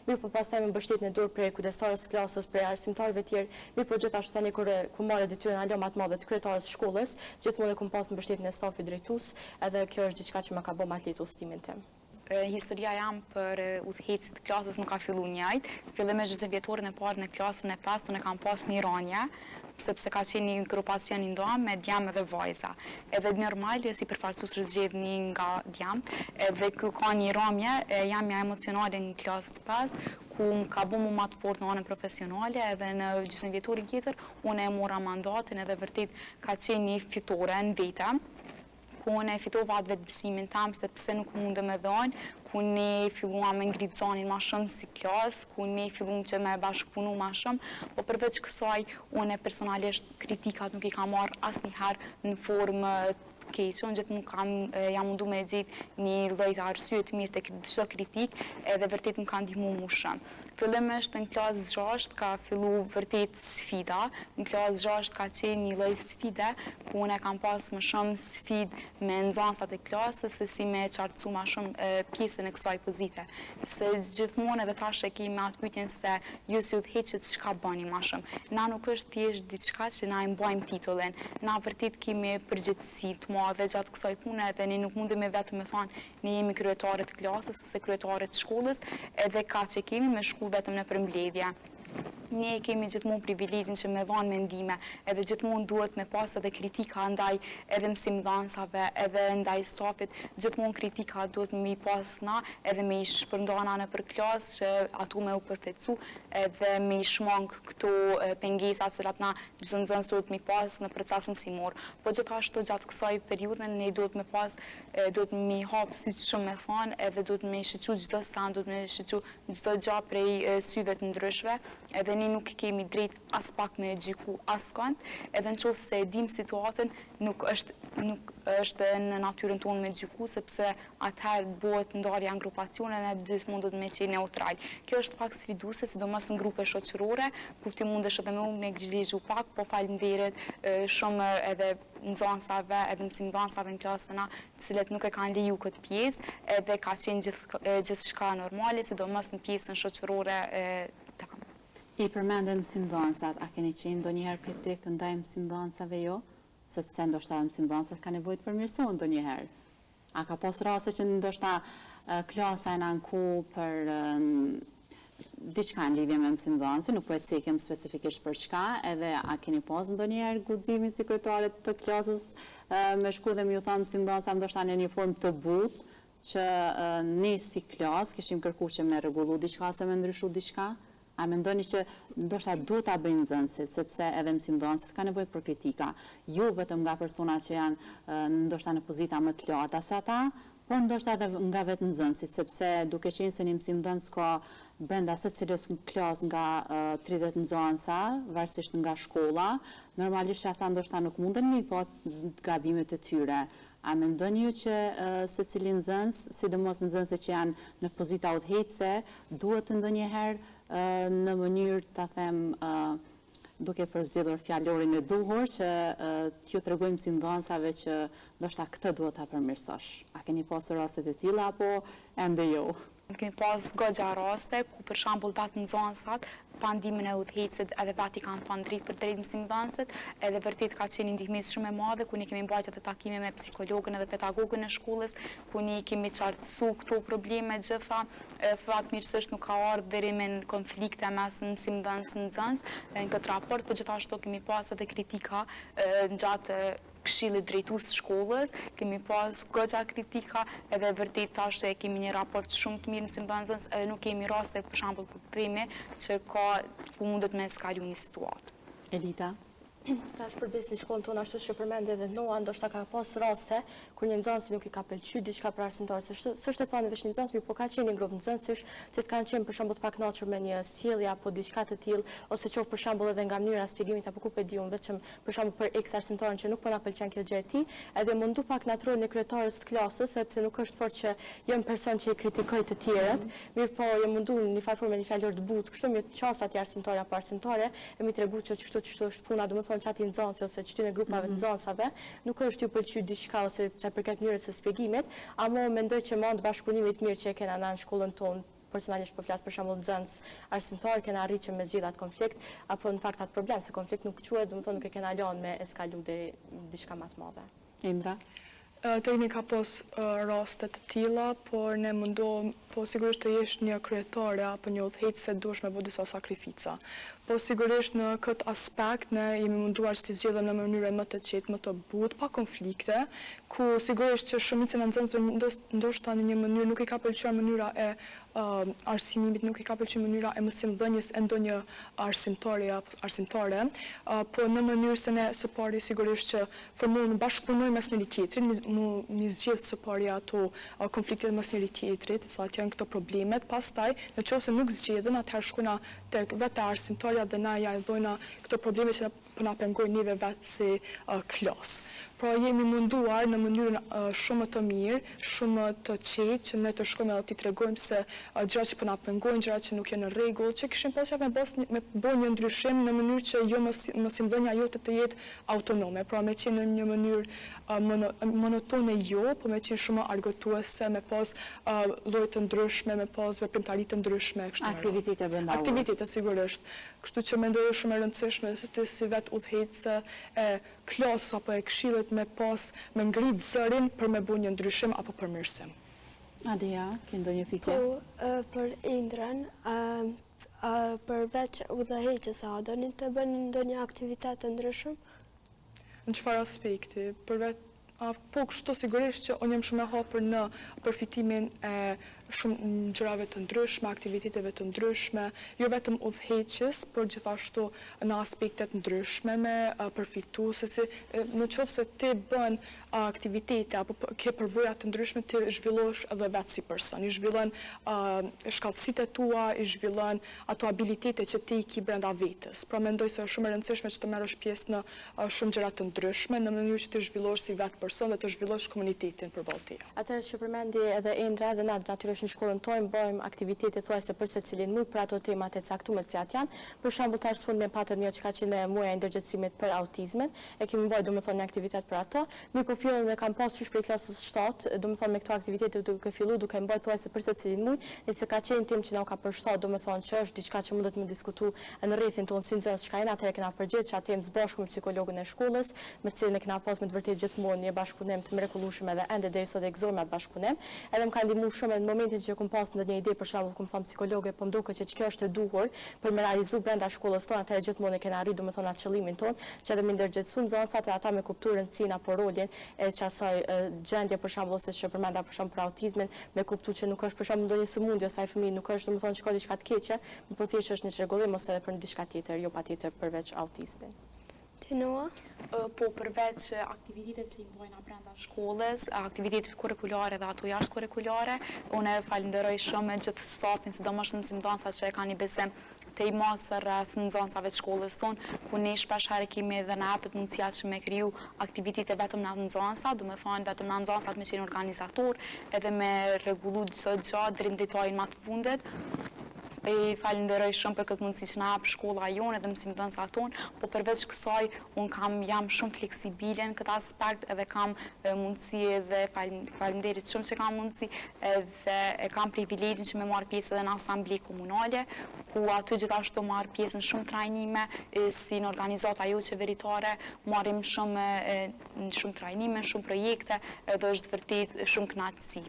Mirëpo pastaj me mbështetjen e duhur prej kujdestares së klasës, prej arsimtarëve tjerë, mirëpo gjithashtu tani kur e kum marrë detyrën hala ma të madhe të kryetares së shkollës, gjithmonë e kum pas mbështetjen e stafit drejtues, edhe kjo është diçka që ma ka bo ma të lehtë udhëtimin tim. Historia jem për udhëheqësi të klasës nuk ka fillu njëjtë. Fillimisht gjysëmvjetorin e parë në klasën e pestë unë e kam pas një ranje, sepse ka qenë një grupacion i ndamë me djem edhe vajza. Edhe normal si përfaqësues është zgjedh një nga djemtë, edhe ky ka një ramje e jemja emocionale në klasë të pestë, ku më ka bo mu ma të fortë në anën profesionale edhe në gjysëmvjetorin tjetër unë e mora mandatin edhe vërtet ka qenë një fitore në vete. ku unë e fitova atë vetëbesimin tem se pse nuk mundem edhe unë, ku ne filluam me ngrit zanin ma shumë si klasë, ku ne filluam që me bashkëpunu ma shumë, po përveç kësaj unë personalisht kritikat nuk i kam marrë asnjëherë në formë të keqe, unë gjithmonë kam jam mundu me gjetë një lloj të arsye të mirë tek çdo kritikë edhe vërtet më ka ndihmu mu shumë. Fillimisht në klasë gjashtë ka fillu vërtet sfida, në klasë gjashtë ka qenë një lloj sfide ku unë e kam pas më shumë sfidë me nxënësat e klasës se si me e qartësu ma shumë pjesën e kësaj pozite. Se gjithmonë edhe tash e kemi atë pyetjen se ju si udhëheqës çka bëni ma shumë. Na nuk është thjesht diçka që na e mbajmë titullin, na vërtet kemi përgjegjësi të madhe gjatë kësaj pune edhe ne nuk mundemi vetëm me thanë Ne jemi kryetare të klasës ose kryetare të shkollës edhe kaq e kemi me shku vetëm nëpër mbledhje. Ne e kemi gjithmonë privilegjin që me dhanë mendime edhe gjithmonë duhet me pas edhe kritika ndaj edhe mësimdhënësave edhe ndaj stafit, gjithmonë kritika duhet me i pas na edhe me i shpërnda na nëpër klasë që ato me u përfetësu edhe me i shmang këto pengesa të cilat na çdo nxënës duhet me i pas në proces mësimor. Po gjithashtu gjatë kësaj periudhe ne duhet me pas duhet me i hap sytë shumë me thanë edhe duhet me i shiqu çdo send, duhet me shiqu çdo gja prej syve të ndryshve, edhe ne nuk kemi drejt aspak me gjyku askënd, edhe në qoftë se e dimë situatën, nuk është nuk është në natyrën tonë me gjyku, sepse atëherë bëhet ndarja në grupacione ne gjithmonë duhet me qenë neutral. Kjo është pak sfiduese, sidomos në grupe shoqërore, ku ti mundesh edhe me u neglizhu pak, po faleminderit shumë edhe nxënësave edhe mësimdhënësave në klasën A, të cilët nuk e kanë leju këtë pjesë, edhe ka qenë gjithçka normale, sidomos në pjesën shoqërore tamë. I përmende mësimdhënësat, a keni qenë ndonjëherë kritik ndaj mësimdhënësave jo? Sepse ndoshta edhe mësimdhënësat kanë nevojë të përmirësohen ndonjëherë. A ka pas raste që ndoshta klasa janë anku për diçka në lidhje me mësimdhënësin, nuk po e cekim specifikisht për çka, edhe a keni pas ndonjëherë guximin si kryetare të klasës me shku dhe me ju thanë mësimdhënësave ndoshta në një formë të butë që ne si klasë kishim kërku që me rregullu diçka ose me ndryshu diçka? A mendoni që ndoshta duhet ta bëjnë nxënësit, sepse edhe mësimdhënësit kanë nevojë për kritika, jo vetëm nga persona që janë ndoshta në pozita më të larta se ata, por ndoshta edhe nga vetë nxënësit, sepse duke qenë se një mësimdhënës ka brenda secilës klasë nga 30 nxënësa, varësisht nga shkolla, normalisht që ata ndoshta nuk munden me i pa gabimet e tyre. A mendoni ju që secili nxënës, sidomos nxënësit që janë në pozita udhëheqëse, duhet ndonjëherë në mënyrë, ta them, duke përzgjedhur fjalorin e duhur që t'ju tregojmë mësimdhënësave që ndoshta këtë duhet ta përmirësosh. A keni pasur raste të tilla apo ende jo? Kemi pas goxha raste ku për shembull vetë nxënësat pa ndihmën e udhëheqësit edhe vetë i kanë thënë drejtpërdrejt mësimdhënësit, edhe vërtet ka qenë një ndihmesë shumë e madhe ku ne kemi mbajtur edhe takime me psikologun edhe pedagogun e shkollës, ku ne i kemi qartësu këto probleme gjitha, fatmirësisht nuk ka ardhur deri me konflikte mes mësimdhënës nxënës në këtë raport, po gjithashtu kemi pas edhe kritika gjatë Këshillit Drejtues të shkollës, kemi pas goxha kritika edhe vërtet tash e kemi një raport shumë të mirë mësimdhënës edhe nuk kemi raste për shembull ku themi që ka ku mundet me eskalu një situatë. Elita? Tash për besë në shkollën tonë, ashtu siç e përmendi edhe Noa, ndoshta ka pas raste kur një nxënësi nuk i ka pëlqy diçka për arsimtar, se s'është e thënë veç një nxënës, mirëpo ka qenë një grup nxënësish që kanë qenë për shembull të pakënaqur me një sjellje apo diçka të tillë, ose qoftë për shembull edhe nga mënyra e shpjegimit apo ku po e di unë, vetëm për shembull për X arsimtarin që nuk po na pëlqen kjo gjë e tij, edhe mundu pak në atë rolin e kryetares të klasës, sepse nuk është fort që jam person që i kritikoj të tjerët, mirëpo jam mundu në një farë forme një fjalor të butë, kështu me i qasë atij arsimtari apo arsimtare, e me i tregu që qështu qështu është puna, domethënë që atij nxënësi ose qëtyne grupave të nxënësave, nuk është ju pëlqy diçka ose sa i përket mënyrës së shpjegimit, amo mendoj që me anë të bashkëpunimit mirë që e kena na në shkollën tonë. personalisht po flas për shembull nxënës arsimtar kena arrit që me zgjidh atë konflikt apo në fakt atë problem se konflikt nuk quhet, domethënë nuk e kena lënë me eskalu deri diçka ma të madhe. Indra? Tek ne ka pas raste të tilla, por ne mundohem, po sigurisht të jesh një kryetare apo një udhëheqëse duhesh me bo disa sakrifica. Po sigurisht në këtë aspekt ne jemi munduar që t'i zgjidhim në mënyrën më të qetë, më të butë, pa konflikte, ku sigurisht që shumicën e nxënësve ndoshta në një mënyrë nuk i ka pëlqyer mënyra e arsimimit, nuk i ka pëlqyer mënyra e mësimdhënies e ndonjë arsimtari apo arsimtare, po në mënyrë se ne së pari sigurisht që formohemi, bashkëpunojmë mes njëri-tjetrit, mi zgjidh së pari ato konfliktet mes njëri-tjetrit, të cilat janë këto problemet, pastaj në qoftë se nuk zgjidhen, atëherë shkojna tek vetë arsimtarja dhe na ja dhojna këto probleme që po na pengojnë neve vetë si klasë. Pra jemi munduar në mënyrën shumë më të mirë, shumë më të qetë që ne të shkojmë edhe t'i tregojmë se gjërat që po na pengojnë, gjërat që nuk janë në rregull, që kishim pas qejf me bos me bo një ndryshim në mënyrë që jo mësimdhënia jote të jetë autonome, pra me qenë në një mënyrë monotone jo, po me qenë shumë më argëtuese, me pas lojë të ndryshme, me pas veprimtari të ndryshme e kështu me radhë. Aktivitete brenda orës. Aktivitete sigurisht. Kështu që mendoj është shumë e rëndësishme se ti si vetë udhëheqëse e klasës apo e këshillit me pas me ngrit zërin për me bo një ndryshim apo përmirësim. Adia, ke ndonjë pyetje? Po, për Indrën, përveç udhëheqjes, a doni të bëni ndonjë aktivitet të ndryshëm? Në çfarë aspekti? Përveç A, po, kështu sigurisht që unë jam shumë e hapur në përfitimin e shumë gjërave të ndryshme, aktiviteteve të ndryshme, jo vetëm udhëheqjes, por gjithashtu në aspekte të ndryshme me përfitu, se si në qoftë se ti bën aktivitete apo ke përvoja të ndryshme, ti zhvillohesh edhe vetë si person, i zhvillon shkathtësitë e tua, i zhvillon ato abilitete që ti i ki brenda vetes. Pra mendoj se është shumë e rëndësishme që të merresh pjesë në shumë gjëra të ndryshme në mënyrë që të zhvillohesh si vetë person dhe të zhvillosh komunitetin përballë teje. Atëherë që përmendi edhe Endra edhe na natyrisht në shkollën tonë bëjmë aktivitete thuajse për secilin muaj për ato temat e caktume të cilat janë. Për shembull tash së fundmi patëm një që ka qenë muaja i ndërgjegjësimit për autizmin, e kemi mbajt domethënë një aktivitet për ato. Mirëpo fillon e kam pas qysh prej klasës së shtatë, domethënë me këto aktivitete duke fillu duke mbajt thuajse për secilin muaj, nëse ka qenë temë që na u ka përshtat domethënë që është diçka që mundet me diskutu në rrethin tonë si nxënës çka jena, atëherë kena përgjegjë qat temë së bashku me psikologun e shkollës, me të cilin e kena pas me të vërtetë gjithmonë një bashkëpunim të mrekullueshëm edhe ende deri sot e gëzojmë atë bashkëpunim. Edhe më ka ndihmu shumë edhe në momentin që kum pas ndonjë ide për shembull kum thanë psikologe po më duket që kjo është e duhur për me realizu brenda shkollës tonë, atëherë gjithmonë e kena arrit domethënë atë qëllimin tonë, që edhe me ndërgjegjësu nxënësat e ata me kuptu rëndësinë apo rolin e qasaj gjendje për shembull ose që përmenda për shembull për autizmin, me kuptu që nuk është për shembull ndonjë sëmundje ose ai fëmijë nuk është domethënë që ka diçka të keqe, Po thjesht është një çrregullim ose edhe për diçka tjetër, jo patjetër përveç autizmit. Ti Noa? Po përveç aktiviteteve që i mbajna brenda shkollës, aktivitetet kurrikulare dhe ato jashtë kurrikulare, unë e falënderoj shumë gjithë stafin, sidomos mësimdhënësat që e kanë një besim të madh rreth nxënësave të shkollës tonë, ku ne shpesh herë kemi dhe na jepet mundësia që me kriju aktivitete vetëm na nxënësat, domethanë vetëm na nxënësat me qenë organizator edhe me rregullu çdo gja deri në detajin ma të fundit. I falënderoj shumë për këtë mundësi që na jep shkolla jonë edhe mësimdhënësat tonë, po përveç kësaj unë kam jam shumë fleksibile në këtë aspekt edhe kam mundësi edhe faleminderit shumë që kam mundësi edhe e kam privilegjin që me marrë pjesë edhe në asamble komunale, ku aty gjithashtu marr pjesë në shumë trajnime, si në organizata jo qeveritare, marrim shumë në shumë trajnime, në shumë projekte edhe është vërtet shumë kënaqësi.